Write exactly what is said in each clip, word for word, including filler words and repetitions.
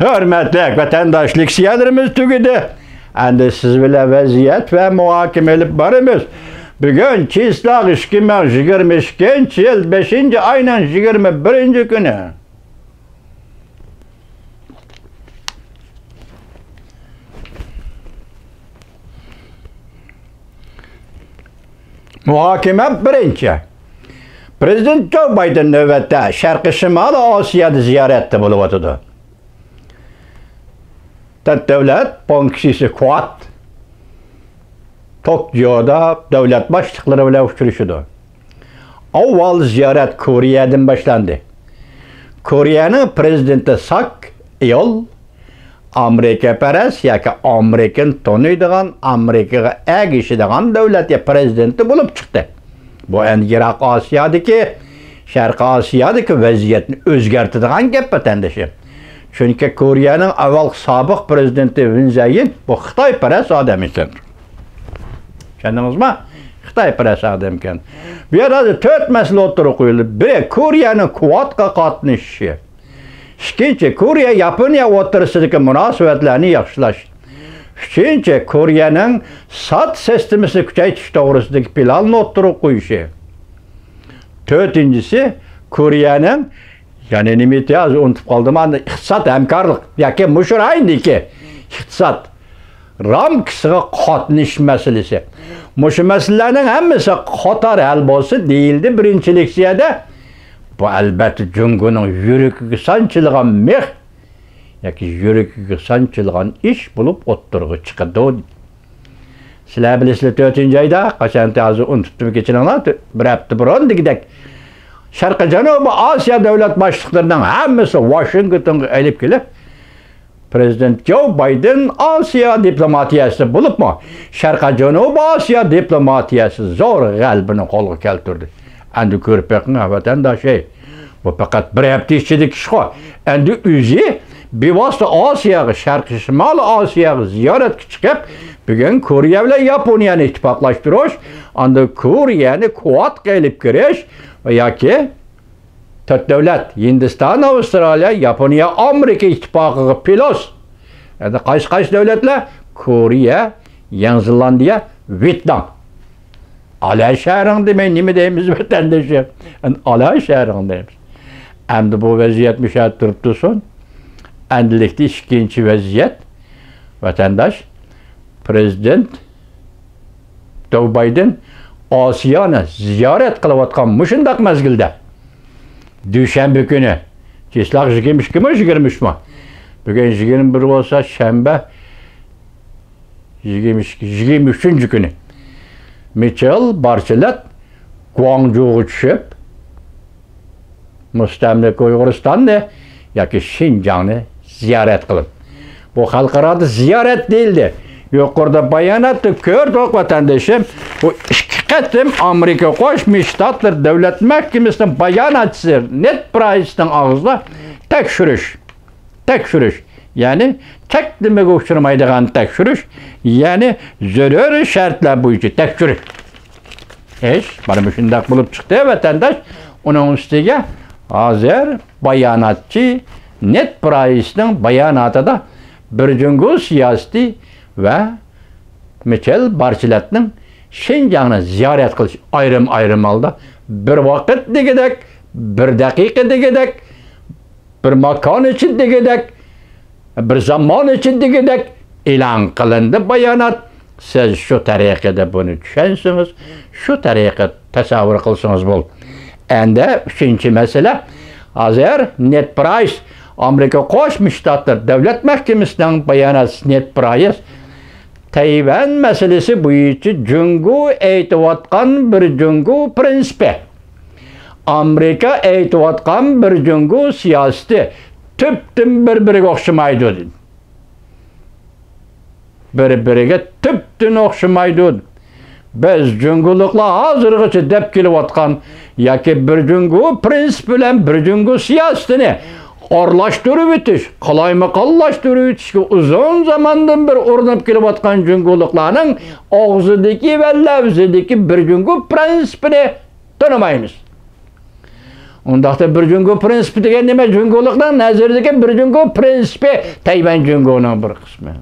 ھۆرمەتلىك ۋەتەنداش، لېكسىيەلىرىمىز تۈگىدى. ئەمدى سىز بىلەن ۋەزىيەت ۋە مۇھاكىمە ئېلىپ بارىمىز. بۈگۈن چىسلاغ ئىككى مىڭ يىگىرمە ئىككىنچى يىل بەشىنچى ئاينىڭ يىگىرمە بىرىنچى كۈنى. مۇھاكىمە بىرىنچى. پرېزىدېنت جو بايدېن نۆۋەتتە شەرقىي شىمالىي ئاسىيادا زىيارەتتە بولۇۋاتىدۇ. تۆت دۆلەت بانكىسى كۇئاد توكيودا دۆلەت باشلىقلىرى بىلەن ئۇچرىشىدۇ. ئاۋۋال زىيارەت كورېيەدىن باشلاندى. كورېيەنىڭ پرېزىدېنتى ساك ئېيول ئامېرىكىپەرەس ياكى ئامېرىكىنى تونۇيدىغان، ئامېرىكىغا ئەگىشىدىغان دۆلەت پرېزىدېنتى بولۇپ چىقتى. بۇ ئەمدى يىراق ئاسىيادىكى، شەرقىي ئاسىيادىكى ۋەزىيەتنى ئۆزگەرتىدىغان گەپ، ۋەتەندىشىم. چۈنكى كورېيەنىڭ ئاۋۋالقى سابىق پرېزىدېنتى ۋىن زەيىن بۇ خىتايپەرەس ئادەم ئىكەن. چۈشەندىڭىزمۇ؟ خىتايپەرەس ئادەم ئىكەن. بۇ يەردە ھازىر تۆت مەسىلە ئوتتۇرىغا قويۇلدى. بىرى، كورېيەنىڭ كۇئادقا قاتنىشىشى. ئىككىنچى، كورېيە ياپونىيە ئوتتۇرىسىدىكى مۇناسىۋەتلەرنى ياخشىلاش. ئۈچىنچى، كورېيەنىڭ ساد سىستېمىسىنى كۈچەيتىش توغرىسىدىكى پىلاننى ئوتتۇرىغا قويۇشى. تۆتىنچىسى، كورېيەنىڭ، يەنى نېمە ئىدى، ھازىر ئۇنتۇپ قالدىم، ئاندىن ئىقتىساد ھەمكارلىق ياكى مۇشۇ رايوندىكى ئىقتىساد رامكىسىغا قاتنىشىش مەسىلىسى. مۇشۇ مەسىلىلەرنىڭ ھەممىسى قاتار ھەل بولسا دېيىلدى بىرىنچى لېكسىيەدە. بۇ، ئەلبەتتە، جۇڭگونىڭ يۈرىكىگە سانچىلغان مىخ ياكى يۈرىكىگە سانچىلغان ئىش بولۇپ ئوتتۇرىغا چىقىدۇ. سىلەر بىلىسىلەر، تۆتىنچى ئايدا، قاچانتى، ھازىر ئۇنتۇپتىمۇ، كەچۈرۈڭلار، بىر ھەپتە بۇرۇن دېگۈدەك، شەرقىي جەنۇبىي ئاسىيا دۆلەت باشلىقلىرىنىڭ ھەممىسى ۋاشىنگتونغا ئېلىپ كېلىپ، پرېزىدېنت جو بايدېن ئاسىيا دىپلوماتىيەسى بولۇپمۇ، شەرقىي جەنۇبىي ئاسىيا دىپلوماتىيەسى زور غەلىبىنى قولغا كەلتۈردى. ئەمدى كۆرۈپ بېقىڭ، ۋەتەنداش، ئەي، بۇ پەقەت بىر ھەپتە ئىچىدىكى ئىشقۇ. ئەمدى ئۆزى بىۋاسىتە ئاسىياغا، شەرقىي شىمالىي ئاسىياغا زىيارەتكە چىقىپ، بۈگۈن كورېيە بىلەن ياپونىيەنى ئىتتىپاقلاشتۇرۇش، ئاندىن كورېيەنى كۇئادقا ئېلىپ كىرىش ياكى تۆت دۆلەت، ھىندىستان، ئاۋسترالىيە، ياپونىيە، ئامېرىكا ئىتتىپاقىغا پلۇس، ئەمدى قايسى، قايسى دۆلەتلەر؟ كورېيە، يېڭى زېلاندىيە، ۋيېتنام. ئالا شەرىڭ دېمەي نېمە دەيمىز، ۋەتەندىشىم؟ ئەمدى ئالا شەرىڭ دەيمىز. ئەمدى بۇ ۋەزىيەت مۇشۇ يەردە تۇرۇپ تۇرسۇن. ئەمدىلىكتە ئىككىنچى ۋەزىيەت، ۋەتەنداش، پرېزىدېنت جو بايدېن ئاسىيانى زىيارەت قىلىۋاتقان مۇشۇنداق مەزگىلدە، دۈشەنبە كۈنى، چىسلاق يىگىرمە ئىككىمۇ، يىگىرمە ئۈچمۇ؟ بۈگۈن يىگىرمە بىر بولسا، شەنبە، يىگىرمە ئىككى، يىگىرمە ئۈچىنچى كۈنى مىچېل بارچېلەت گۇاڭجۇغا چۈشۈپ، مۇستەملىكە ئۇيغۇرىستاننى ياكى شىنجاڭنى زىيارەت قىلىپ، بۇ خەلقئارادا زىيارەت دېيىلدى. يۇقىرىدا باياناتتا كۆردۇق، ۋەتەندىشىم، بۇ ئىككى قېتىم ئامېرىكا قوشما شتاتلىرى دۆلەت مەھكىمىسىنىڭ باياناتچىسى نېد پرايسنىڭ ئاغزىدا تەكشۈرۈش، تەكشۈرۈش، يەنى چەكلىمىگە ئۇچرىمايدىغان تەكشۈرۈش، يەنى زۆرۈرىي شەرتلەر بويىچە تەكشۈرۈش. ئىش مانا مۇشۇنداق بولۇپ چىقتى، ۋەتەنداش. ئۇنىڭ ئۈستىگە ھازىر باياناتچى نېد پرايسنىڭ باياناتىدا بىر جۇڭگو سىياسىتى ۋە مىچېل بارچېلەتنىڭ شىنجاڭنى زىيارەت قىلىش ئايرىم-ئايرىم ھالدا بىر ۋاقىت دېگۈدەك، بىر دەقىقە دېگۈدەك، بىر ماكان ئىچىدە دېگۈدەك، بىر زامان ئىچىدە دېگۈدەك ئېلان قىلىندى بايانات. سىز شۇ تەرىقىدە بۇنى چۈشەنسىڭىز، شۇ تەرىقىدە تەسەۋۋۇر قىلسىڭىز بولدى. ئەندى ئۈچىنچى مەسىلە، ھازىر نېد پرايس، ئامېرىكا قوشما شتاتلىرى دۆلەت مەھكىمىسىنىڭ باياناتچىسى نېد پرايس تەيۋەن مەسىلىسى بويىچە جۇڭگو ئېيتىۋاتقان بىر جۇڭگو پرىنسىپى، ئامېرىكا ئېيتىۋاتقان بىر جۇڭگو سىياسىتى تۈپتىن بىر-بىرىگە ئوخشىمايدۇ، دېدى. بىر-بىرىگە تۈپتىن ئوخشىمايدۇ. بىز جۇڭگولۇقلار ھازىرغىچە دەپ كېلىۋاتقان ياكى بىر جۇڭگو پرىنسىپى بىلەن بىر جۇڭگو سىياسىتىنى ئارىلاشتۇرۇۋېتىش، قالايمىقانلاشتۇرۇۋېتىشكە ئۇزۇن زاماندىن بېرى ئۇرۇنۇپ كېلىۋاتقان جۇڭگولۇقلارنىڭ ئاغزىدىكى ۋە لەۋزىدىكى بىر جۇڭگو پرىنسىپىنى تونۇمايمىز. ئۇنداقتا بىر جۇڭگو پىرىنسىپى دېگەن نېمە؟ جۇڭگولۇقنىڭ نەزىرىدىكى بىر جۇڭگو پىرىنسىپى تەيۋەن جۇڭگونىڭ بىر قىسمى.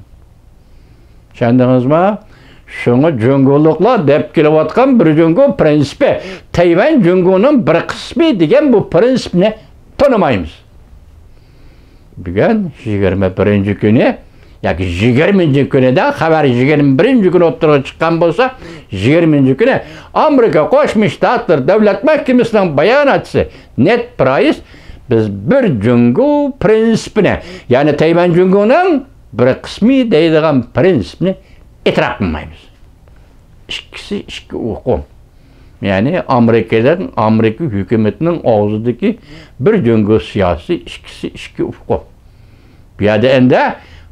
چۈشەندىڭىزمۇ؟ شۇڭا جۇڭگولۇقلار دەپ كېلىۋاتقان بىر جۇڭگو پىرىنسىپى تەيۋەن جۇڭگونىڭ بىر قىسمى دېگەن بۇ پىرىنسىپنى تونۇمايمىز. بۈگۈن يىگىرمە بىرىنچى كۈنى ياكى يىگىرمىنچى كۈنىدە، خەۋەر يىگىرمە بىرىنچى كۈنى ئوتتۇرىغا چىققان بولسا، يىگىرمىنچى كۈنى ئامېرىكا قوشما شتاتلىرى دۆلەت مەھكىمىسىنىڭ باياناتچىسى نېد پرايس، بىز بىر جۇڭگو پىرىنسىپىنى، يەنى تەيۋەن جۇڭگونىڭ بىر قىسمى دەيدىغان پىرىنسىپنى ئېتىراپ قىلمايمىز. ئىككىسى ئىككى ئۇقۇم. يەنى ئامېرىكىدىن، ئامېرىكا ھۆكۈمىتىنىڭ ئاغزىدىكى بىر جۇڭگو سىياسىتى، ئىككىسى ئىككى ئۇقۇم. بۇ يەردە ئەمدى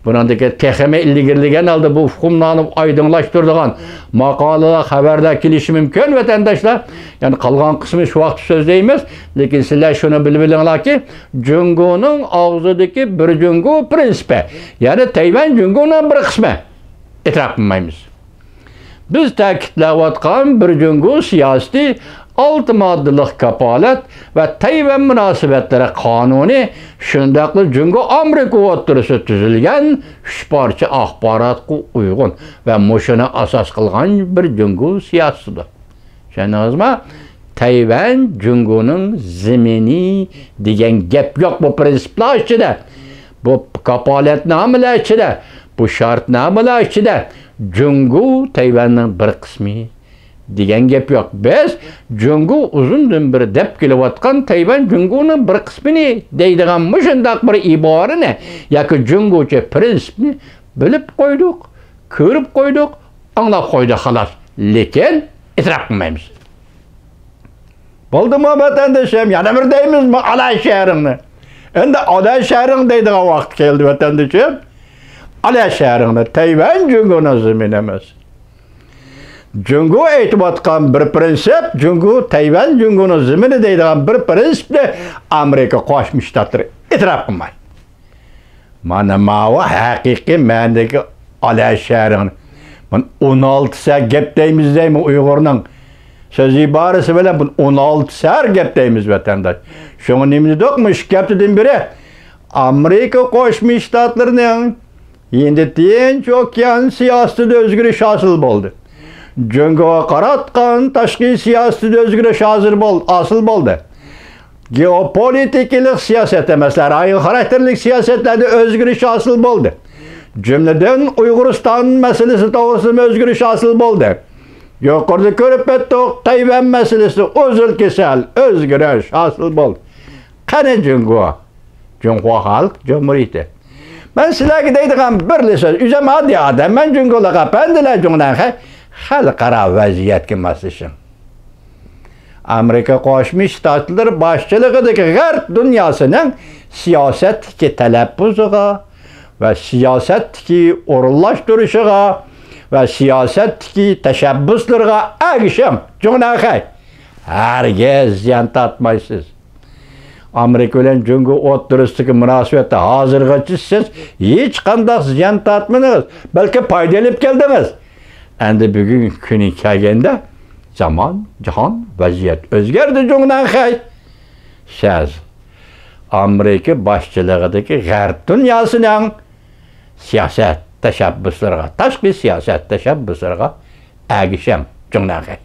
بۇنىڭدىكى تېخىمۇ ئىلگىرىلىگەن ھالدا بۇ ئۇقۇملارنى ئايدىڭلاشتۇرىدىغان ماقالىلەر، خەۋەرلەر كېلىشى مۇمكىن، ۋەتەنداشلار. يەنى قالغان قىسمىنى شۇ ۋاقىتتا سۆزلەيمىز. لېكىن سىلەر شۇنى بىلىۋېلىڭلاركى، جۇڭگونىڭ ئاغزىدىكى بىر جۇڭگو پىرىنسىپى، يەنى تەيۋەن جۇڭگونىڭ بىر قىسمى، ئېتىراپ قىلمايمىز. بىز تەكىتلەۋاتقان بىر جۇڭگو سىياسىتى، ئالتە ماددىلىق كاپالەت ۋە تەيۋەن مۇناسىۋەتلىرى قانۇنى، شۇنداقلا جۇڭگو ئامېرىكا ئوتتۇرىسىدا تۈزۈلگەن ئۈچ پارچە ئاخباراتقا ئۇيغۇن ۋە مۇشۇنى ئاساس قىلغان بىر جۇڭگو سىياسىتىدۇر. چۈشەندىڭىزمۇ؟ تەيۋەن جۇڭگونىڭ زېمىنى دېگەن گەپ يوق بۇ پىرىنسىپلار ئىچىدە. بۇ كاپالەتنامىلەر ئىچىدە، بۇ شەرتنامىلەر ئىچىدە جۇڭگو تەيۋەننىڭ بىر قىسمى دېگەن گەپ يوق. بىز جۇڭگو ئۇزۇندىن بېرى دەپ كېلىۋاتقان تەيۋەن جۇڭگونىڭ بىر قىسمىنى دەيدىغان مۇشۇنداق بىر ئىبارىنى ياكى جۇڭگوچە پىرىنسىپنى بىلىپ قويدۇق، كۆرۈپ قويدۇق، ئاڭلاپ قويدۇق، خالاس. لېكىن ئېتىراپ قىلمايمىز. بولدىمۇ، ۋەتەندىشىم؟ يەنە بىر دەيمىزمۇ، ئالا شەھىرىڭنى؟ ئەمدى ئالا شەھىرىڭ دەيدىغان ۋاقىت كەلدى، ۋەتەندىشىم. ئالا شەھىرىڭنى، تەيۋەن جۇڭگونىڭ زېمىنى ئەمەس. جۇڭگو ئېيتىۋاتقان بىر پىرىنسىپ، جۇڭگو، تەيۋەن جۇڭگونىڭ زېمىنى دەيدىغان بىر پىرىنسىپنى ئامېرىكا قوشما شتاتلىرى ئېتىراپ قىلمايدۇ. مانا ماۋۇ ھەقىقىي مەنىدىكى ئالا شەھىرىڭ. بۇنى ئون ئالتە سەر گەپ دەيمىز دەيمۇ ئۇيغۇرنىڭ سۆز ئىبارىسى بىلەن، بۇنى ئون ئالتە سەر گەپ دەيمىز، ۋەتەنداش. شۇڭا نېمە دېدۇق؟ مۇشۇ ئىككى ھەپتىدىن بېرى ئامېرىكا قوشما شتاتلىرىنىڭ ھىندى تىنچ ئوكيان سىياسىتىدە ئۆزگىرىش ھاسىل بولدى. جۇڭگوغا قاراتقان تاشقى سىياسىتىدە ئۆزگىرىش ھازىر بول-، ھاسىل بولدى. گېئوپولىتىكىلىق سىياسەتتە، مەسىلەن، رايون خاراكتېرلىك سىياسەتلەردە ئۆزگىرىش ھاسىل بولدى. جۈملىدىن ئۇيغۇرىستان مەسىلىسى توغرىسىدىمۇ ئۆزگىرىش ھاسىل بولدى. يۇقىرىدا كۆرۈپ ئۆتتۇق، تەيۋەن مەسىلىسى ئۇزۇل كېسەل، ئۆزگىرىش ھاسىل بولدى. قېنى جۇڭگو؟ جۇڭخۇا خەلق جۇمھۇرىيىتى. مەن سىلەرگە دەيدىغان بىرلا سۆز، ئۆزۈم ئاددىي ئادەم، مەن جۇڭگولۇق ئەپەندىلەر جۇڭنەنخەي، خەلقئارا ۋەزىيەتكە ماسلىشىڭ. ئامېرىكا قوشما شتاتلىرى باشچىلىقىدىكى غەرب دۇنياسىنىڭ سىياسەتتىكى تەلەپپۇزىغا ۋە سىياسەتتىكى ئورۇنلاشتۇرۇشىغا ۋە سىياسەتتىكى تەشەببۇسلىرىغا ئەگىشىڭ، جۇڭنەنخەي. ھەرگىز زىيان تارتمايسىز. ئامېرىكا بىلەن جۇڭگو ئوتتۇرىسىدىكى مۇناسىۋەتتە ھازىرغىچە سىز ھېچقانداق زىيان تارتمىدىڭىز، بەلكى پايدا ئېلىپ كەلدىڭىز. ئەمدى بۈگۈنكى كۈنى كەلگەندە، زامان، جاھان، ۋەزىيەت ئۆزگەردى، جۇڭنەنخەي. سىز ئامېرىكا باشچىلىقىدىكى غەرب دۇنياسىنىڭ سىياسەت تەشەببۇسلىرىغا، تاشقى سىياسەت تەشەببۇسلىرىغا ئەگىشىڭ، جۇڭنەنخەي.